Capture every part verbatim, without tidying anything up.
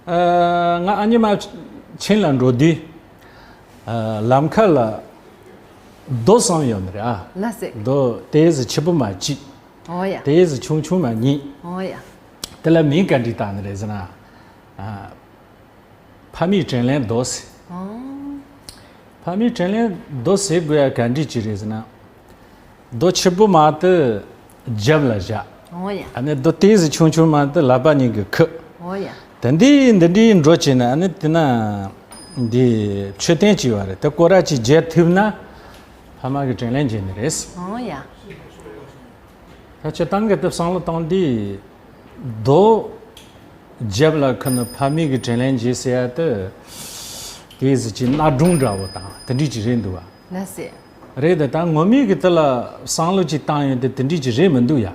ཨ། ང་ཨ་མྱེས་རྨ་ཆེན་ལ་འགྲོ་དུས། ཨ། ལམ་ཁ་ལ་རྡོ་གསུམ་ཡོད་ནི་རེད། ཨ། ལགས་སེ། རྡོ་དེ་ཟི་ཆེ་པོ་མ་གཅིག་འོ་ཡ། དེ་ཟི་ཆུང་ཆུང་མ་གཉིས། འོ་ཡ། དེ་ལ་མིང་ག་འདྲ་བཏགས་ནི་རེད་ཟེར་ན། ཨ། ཕ་མེས་དྲིན་ལན་རྡོ་ཟེར། ཨང་། ཕ་མེས་དྲིན་ལན་རྡོ་ཟེར་དགོས་ཡ་ག་འདྲ་ཅིག་རེད་ཟེར་ན། རྡོ་ཆེ་པོ་མ་དེ་རྒྱབ་ལ་བཞག་འོ་ཡ། ཨ་ནི་རྡོ་དེ་ཟི་ཆུང་ཆུང་མ་དེ་ལག་པ་གཉིས་ཀྱིས་ཁུར། འོ་ཡ། དེ་འདྲའི་འདི་འདྲའི་འགྲོ་བྱས་ན། ཨ་ནི་དེ་ན་འདི་མཆོད་རྟེན་ཅིག་ཡོད་རེད། དེ་སྐོར་ར་ཅིག་བརྒྱབ་ཐུབ་ན་ཕ་མ་གི་དྲིན་ལན་འཇལ་ནི་རེད། འོ་ཡ། ད་སྤྱིར་བཏང་གི་དེ་བསམ་བློ་བཏང་དུས། རྡོ་རྒྱབ་ལ་ཁུར་ནས་ཕ་མེས་ཀྱི་དྲིན་ལན་འཇལ་ཟེར་ཡ་དེ། དེ་ཟི་ཅིག་གནའ་སྒྲུང་འདྲ་བོ་དང་དེ་འདྲ་ཅིག་རེད་འདུག་བ། ལགས་སེ། རེད། དེ་ད་ངོ་མ་གི་དེ་ལ་བསམ་བློ་ཅིག་བཏང་ཡོང་དུས་དེ་འདྲ་ཅིག་རེད་མི་འདུག་ཡ།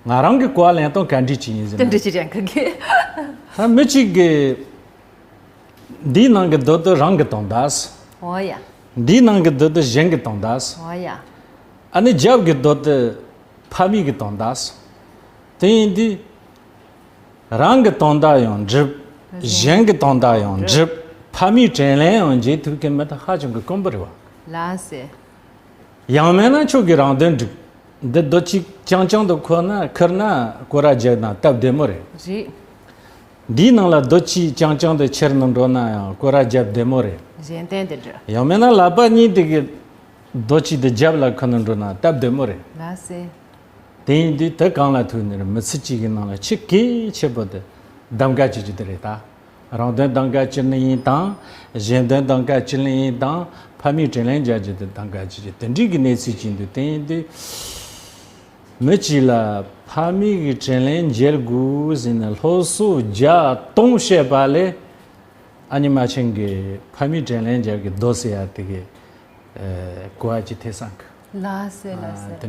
ང་རང་གི་གོ་བ་ལེན་སྟངས་ག་འདྲ་ཅིག་ཡིན་ཟེར་དེ་ན། འདྲ་ཅིག་རེད་ཁ་གི། ད་མི་གཅིག་གིས་འདིའི་ནང་གི་རྡོ་དེ་རང་གིས་བཏང་ད་ཟེར། འོ་ཡ། འདིའི་ནང་གི་རྡོ་དེ་གཞན་གྱིས་བཏང་ད་ཟེར། འོ་ཡ། ཨ་ནི་རྒྱབ་ཀྱི་རྡོ་དེ་ཕ་མེས་ཀྱིས་བཏང་ད་ཟེར། དེ་ཡིན་དུས། རང་གིས་བཏང་ད་ཡང་འགྲིག་གཞན་གྱིས་བཏང་ད་ཡང་འགྲིག་ཕ་མེས་དྲིན་ལན་ཡང་འཇལ་ཐུབ་མཁན་མི་དེ་ཧ་ཅང་གི་དཀོན་པོ་རེད་བ། ལགས་སེ། ཡང་མིན་ན་ཁྱོད་ཀྱིས་རང་དོན་སྒྲུབ། འདི་རྡོ་གཅིག་རྐྱང་རྐྱང་དུ་ཁུར་ན་ཁུར་ན་སྐོར་ར་རྒྱག་ན་སྟབས་བདེ་མོ་རེད། རེད། འདིའི་ནང་ལ་རྡོ་གཅིག་རྐྱང་རྐྱང་དུ་ཁྱེར་ནས་འགྲོ་ན་ཡང་སྐོར་ར་རྒྱབ་བདེ་མོ་རེད། གཞན་དོན་དེ་འདྲ། ཡང་མིན་ན་ལག་པ་གཉིས་དེ་གིས་རྡོ་གཅིག་དེ་རྒྱབ་ལ་ཁུར་ནས་འགྲོ་ན་སྟབས་བདེ་མོ་རེད། ལགས་སེ། དེ་ཡིན་དུས་དེ་གང་ལ་ཐུག་ནི་རེད། མི་ཚེ་གཅིག་གི་ནང་ལ་ཆེས་གལ་ཆེ་པོ་དེ་གདམ་ག་བྱེད་རྒྱུ་དེ་རེད་ད། རང་དོན་གདམ་ག་བྱེད་ནི་ཡིན་དང་། གཞན་དོན་གདམ་ག་བྱེད་ནི་ཡིན་དང་། ཕ་མའི་དྲིན་ལན་འཇལ་རྒྱུ་དེ་གདམ་ག་བྱེད་རྒྱུ་དེ་འདྲའི་གི་གནས་ཚུལ་ཅིག་འདུག་དེ་ཡིན་དུས། མི་གཅིག་ལ་ཕ་མའི་གི་དྲིན་ལན་འཇལ་དགོས་ཟེར་ནས་སློབ་གསོ་བརྒྱ་སྟོང་བཤད་པ་ལས། ཨ་མྱེས་རྨ་ཆེན་གྱིས་ཕ་མའི་དྲིན་ལན་འཇལ་གི་རྡོ་ཟེར་ཡ་དེ་གི་གོ་བ་ཅིག་ཐེབས་སོང་གི། ལགས་སེ། ལགས་སེ།